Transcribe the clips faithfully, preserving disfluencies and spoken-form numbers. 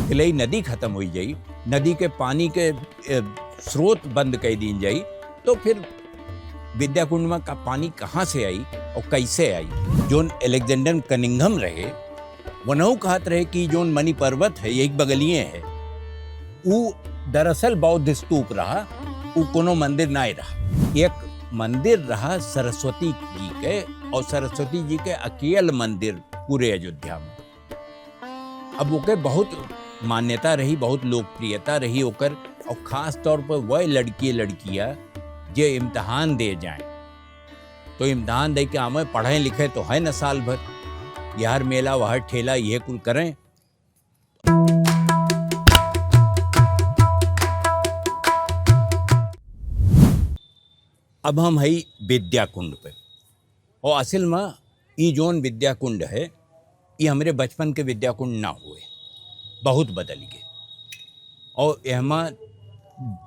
तिलई नदी खतम होइ जाई, नदी के पानी के, ए, स्रोत बंद कइ दीन जाई, तो फिर विद्याकुंड मा का पानी कहाँ से आई और कैसे आई? जौन अलेक्जेंडर कनिंघम रहे, वनहु कहत रहे कि जौन मणि पर्वत है, यही बगलिए है, ऊ दरअसल बौद्ध स्तूप रहा, ऊ कोनो मंदिर नाय रहा। एक मंदिर रहा सरस्वती जी के, और सरस्वती जी के अकेल मंदिर पूरे अयोध्या में। अब ओके बहुत मान्यता रही, बहुत लोकप्रियता रही ओकर, और खास तौर पर वह लड़की लड़कियाँ जे इम्तिहान दे जाएं, तो इम्तिहान दे के आवे, पढ़े लिखे तो है न साल भर, यहर मेला वहर ठेला, यह कुल करें। अब हम हई विद्याकुंड पे। और असल में ई जौन विद्याकुंड है, ई हमरे बचपन के विद्याकुंड ना हुए, बहुत बदल गए। और एहमा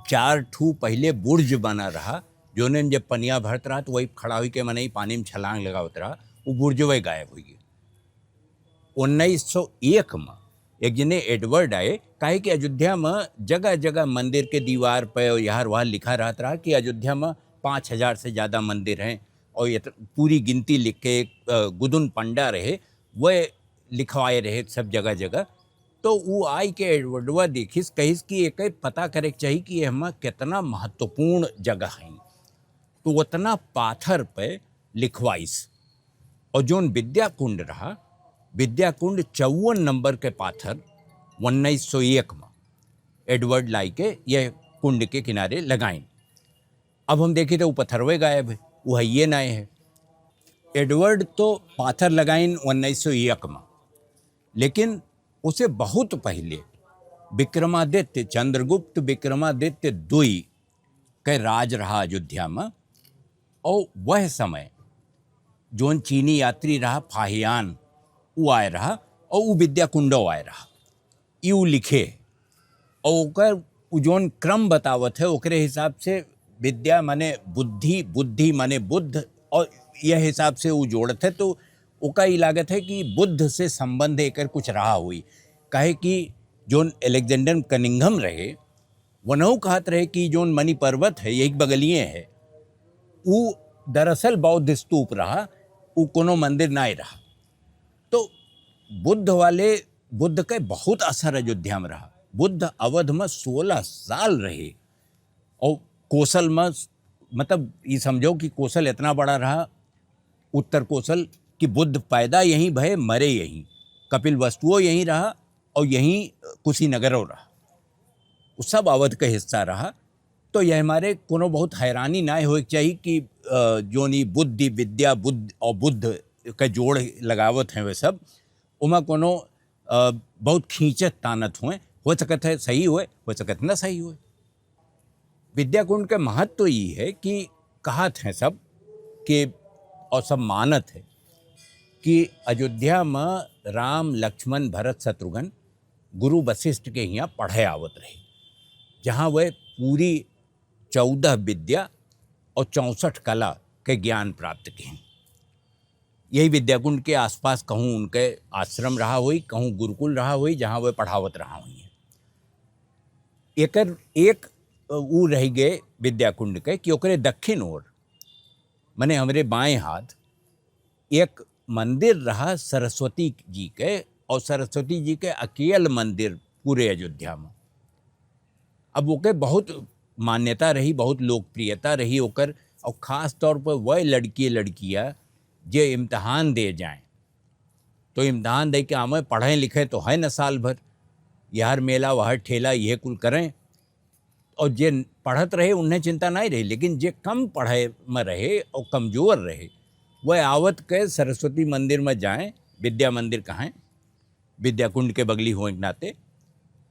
चार ठू पहले बुर्ज बना रहा, जोने में जब पनिया भरत रहा तो वही खड़ा हुई के मनई पानी में छलांग लगावत रहा, वो बुर्जवे गायब हुई गए। उन्नीस सौ एक में एक जने एडवर्ड आए, काहे कि अयोध्या में जगह जगह मंदिर के दीवार पे और यहाँ वहाँ लिखा रहत रहा कि अयोध्या में पाँच हजार से ज्यादा मंदिर हैं, और ये त-, पूरी गिनती लिख के एक, अ, गुदुन पंडा रहे, वह लिखवाए रहे सब जगह जगह। तो वो आई के एडवर्डवा देखिस, कहिस कि एक पता करे के चाही कि एहमा कितना महत्वपूर्ण जगह है। तो उतना पाथर पे लिखवाइस। और जौन विद्याकुंड रहा, विद्याकुंड चौवन नंबर के पाथर उन्नीस सौ एक में एडवर्ड लाई के यह कुंड के किनारे लगाइन। अब हम देखी तो वो पत्थरवे गायब है, वो हइये नाय है। एडवर्ड तो पाथर लगाइन उन्नीस सौ एक में, लेकिन उसे बहुत पहले विक्रमादित्य, चंद्रगुप्त विक्रमादित्य दुई के राज रहा अयोध्या में, और वह समय जौन चीनी यात्री रहा फाहियान, उ आए रहा और उ विद्याकुंडो आए रहा, ई उ लिखे। और ओकर उ जौन क्रम बतावत है, ओकरे हिसाब से विद्या माने बुद्धि, बुद्धि माने बुद्ध, और यह हिसाब से उ जोड़त है, तो ओका ई लागत है कि बुद्ध से संबंध एकर कुछ रहा हुई। काहे कि जौन अलेक्जेंडर कनिंघम रहे, वनहु कहत रहे कि जौन मणि पर्वत है, यही बगलिए है, उ दरअसल बौद्ध स्तूप रहा, उ कोनो मंदिर नाय रहा। तो बुद्ध वाले, बुद्ध के बहुत असर अयोध्या में रहा। बुद्ध अवध में सोलह साल रहे और कोसल में, मतलब, ये समझो कि कोसल इतना बड़ा रहा, उत्तर कोसल, कि बुद्ध पैदा यहीं भए, मरे यहीं। कपिलवस्तुओ यहीं रहा और यहीं कुशीनगरो रहा। उ सब अवध के हिस्सा रहा। तो यह हमारे कोनो बहुत हैरानी ना होए के चाही कि, अ, जौन ई बुद्धि, विद्या, बुद्ध और बुद्ध के जोड़ लगावत हैं वे सब, ओमा कोनो, अ, बहुत खींचत तानत होए, हो सकत है सही होए, हो सकत ना सही होए। विद्याकुंड के महत्व ई है कि कहत हैं सब कि, और सब मानत है कि अयोध्या में राम, लक्ष्मण, भरत, शत्रुघ्न गुरु वशिष्ठ के हियाँ पढ़े आवत रहे, जहाँ वह पूरी चौदह विद्या और चौसठ कला के ज्ञान प्राप्त किए। यही विद्याकुंड के आसपास कहूँ उनके आश्रम रहा होई, कहूँ गुरुकुल रहा होई, जहाँ वे पढ़ावत रहा होई। एकर एक, अ, ऊ रह गए विद्याकुंड के कि ओकरे दक्षिण ओर, मने हमरे बाएं हाथ, एक मंदिर रहा सरस्वती जी के, और सरस्वती जी के अकेल मंदिर पूरे अयोध्या में। अब ओके बहुत मान्यता रही, बहुत लोकप्रियता रही ओकर, और खास तौर पर वह लड़की लड़किया जे इम्तहान दे जाएं, तो इम्तहान दे के आवे, पढ़े लिखे तो है न साल भर, यहर मेला वहर ठेला, यह कुल करें। और जे पढ़त रहे उन्हें चिंता नहीं रही, लेकिन जे कम पढ़े में रहे और कमजोर रहे, वह आवत के सरस्वती मंदिर में जाएं, विद्या मंदिर कहें, विद्याकुंड के बगली होए के नाते,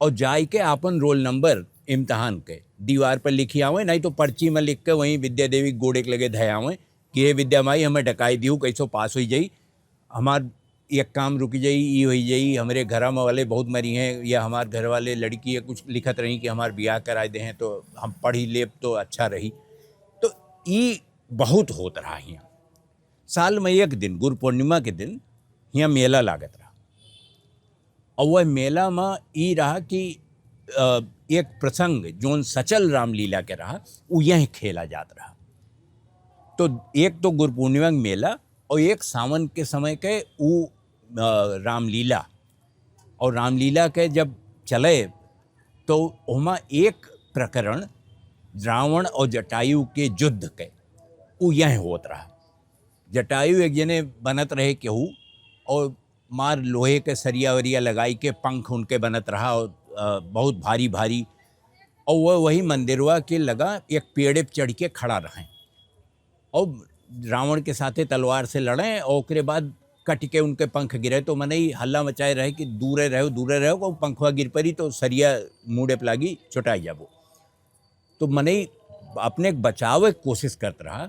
और जाए के आपन रोल नंबर इम्तहान के दीवार पर लिखी आवे, नहीं तो पर्ची में लिख के वहीं विद्या देवी के गोड़े के लगे धयावे कि "हे विद्या माई, हमें डकाई दियो, कैसो पास हुई जाई, हमार एक काम रुकी जाई, ई हुई जाई, हमरे घर में वाले बहुत मरी हैं, या हमार घर वाले लड़की है कुछ लिखत रही कि हमार ब्याह कराए दे हैं, तो हम पढ़ी लेब तो अच्छा रही।" तो ई बहुत होत रहा हियाँ। साल में एक दिन, गुरु पूर्णिमा के दिन, हियाँ मेला लागत रहा। और वह मेला में ई रहा कि, अ, एक प्रसंग जोन सचल रामलीला के रहा, उ यहीं खेला जात रहा। तो एक तो गुरु पूर्णिमा के मेला और एक सावन के समय के उ, अ, रामलीला। और रामलीला के जब चले तो ओमा एक प्रकरण रावण और जटायु के युद्ध के उ यहीं होत रहा। जटायु एक जने बनत रहे केहू और मार लोहे के सरिया वरिया लगाई के पंख उनके बनत रहा और, अ, बहुत भारी भारी। और वह वही मंदिरवा के लगा एक पेड़े पे चढ़ के खड़ा रहे और रावण के साथे तलवार से लड़े और ओकरे बाद कट के उनके पंख गिरे। तो मनई हल्ला मचाए रहे कि दूरे रहो, दूरे रहो, और पंखवा गिर पड़ी तो सरिया मूड़े पे लागी, चोटाई जाबो। तो मनई अपने के बचावे के कोशिश करत रहा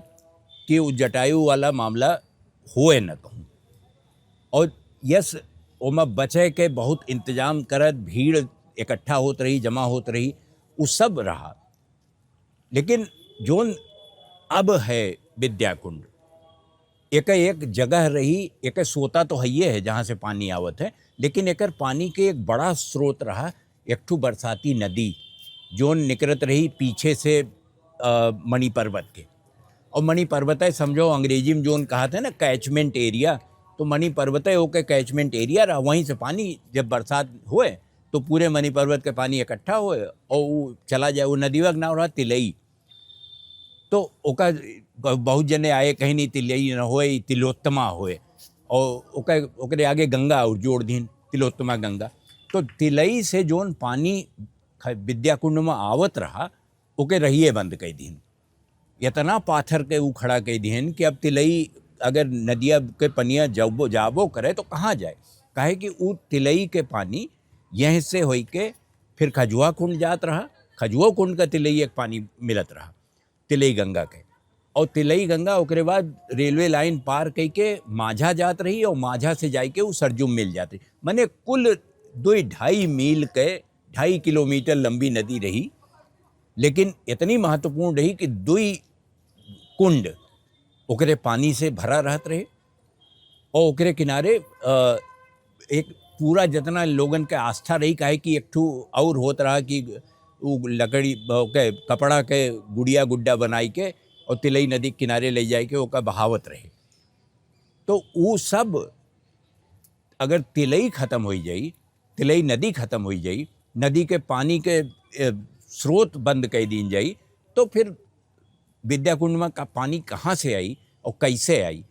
कि उ जटायु वाला मामला होए न कहूँ। और यस, ओमा बचे के बहुत इंतजाम करत, भीड़ इकट्ठा होत रही, जमा होत रही, उ सब रहा। लेकिन जोन अब है विद्याकुंड, एक, एक जगह रही, एक सोता तो हइये है जहाँ से पानी आवत है, लेकिन एकर पानी के एक बड़ा स्रोत रहा, एक ठो बरसाती नदी, जोन निकरत रही पीछे से, अ, मणि पर्वत के। और मणि पर्वत है, समझो, अंग्रेजी में जोन कहत है ना, catchment area, तो मणि पर्वत है, ओके catchment area रहा, वहीं से पानी जब बरसात होए, तो पूरे मणि पर्वत के पानी इकट्ठा होए और उ चला जाए। उ नदीवा के नाम रहा तिलई। तो ओका ब-, बहुत जने आए, कहीं नहीं तिलई न होए, ई तिलोत्तमा होए। और ओका, ओकरे आगे गंगा और जोड़ दीन, तिलोत्तमा गंगा। तो तिलई से जोन पानी ख-, विद्याकुंड में आवत रहा, ओके रहिए बंद कई दीन। इतना पाथर के उ खड़ा कई दीन कि अब तिलई अगर नदिया के पनिया जाबो, जाबो करे तो कहाँ जाए? काहे कि उ तिलई के पानी यहीं से होई के फिर खजुआ कुंड जात रहा, खजुआ कुंड का तिलई एक पानी मिलत रहा, तिलई गंगा के। और तिलई गंगा ओकरे बाद रेलवे लाइन पार कई के माझा जात रही और माझा से जाई के उ सरजू में मिल जात रही। माने कुल दुई ढाई मील के, ढाई किलोमीटर लंबी नदी रही, लेकिन इतनी महत्वपूर्ण रही कि दुई कुंड ओकरे पानी से भरा रहत रहे। और ओकरे किनारे, अ, एक पूरा जितना लोगन के आस्था रही, काहे कि एक ठो और होत रहा कि उ लकड़ी, ओके, कपड़ा के गुड़िया गुड्डा बनाई के और तिलई नदी के किनारे ले जाए के ओका बहावत रहे। तो उ सब अगर तिलई खत्म होई जाई, तिलई नदी खत्म होई जाई, नदी के पानी के, ए, स्रोत बंद कर दीन जाई, तो फिर विद्याकुंड में का पानी कहाँ से आई और कैसे आई?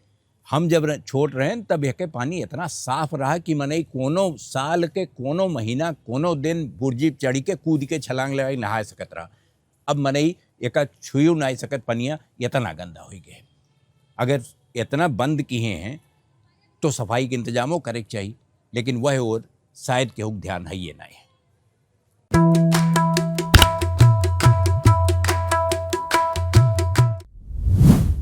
हम जब रह-, छोट रहेन, तब एके पानी इतना साफ रहा कि मनई कोनो साल के कोनो महीना, कोनो दिन बुर्जी चढ़ के, कूद के, छलांग लगाई, नहाए सकत रहा। अब मनई एका छुइयो नाई सकत पनिया, इतना गंदा होई गए। अगर इतना बंद किए हैं, तो सफाई के इंतजामो करे के चाही, लेकिन वह ओर शायद केहू के ध्यान है ये नाई।